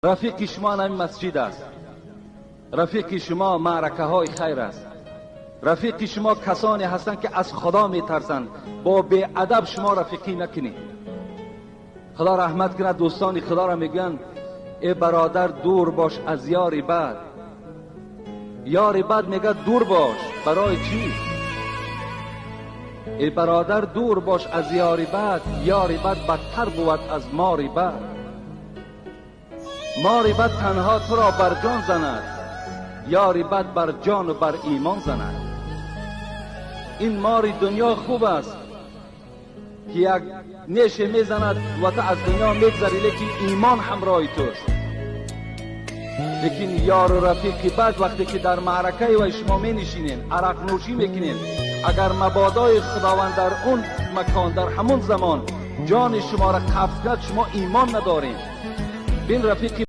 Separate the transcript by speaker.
Speaker 1: Рафиқи шумо ҳамин масҷид аст. Рафиқи шумо маъракаҳои хайр аст. Рафиқи шумо касоне ҳастанд, ки аз Худо метарсанд. Бо беадаб шумо рафиқӣ накунед. Худо раҳмат кунад дӯстони Худоро, мегӯянд: эй бародар, дур бош аз ёри бад. Ёри бад мегӯяд дур бош. Барои чӣ? Эй бародар, дур бош аз ёри бад, ёри бад бадтар бувад аз мори бад. Мори бад танҳо туро бар ҷон занад, ёри бад бар ҷону бар имон занад. Ин мори дунё хуб аст, ки як неше мезанад ва ту аз дунё мегзари, лекин имон ҳамроҳи туст. Лекин ёру рафиқи бад, вақте ки дар маъракаи вай шумо менишинед, арақнӯшӣ мекунед, агар мабодои Худованд дар он макон, дар ҳамон замон ҷони шуморо қабз кард, шумо имон надоред. Бин рафиқи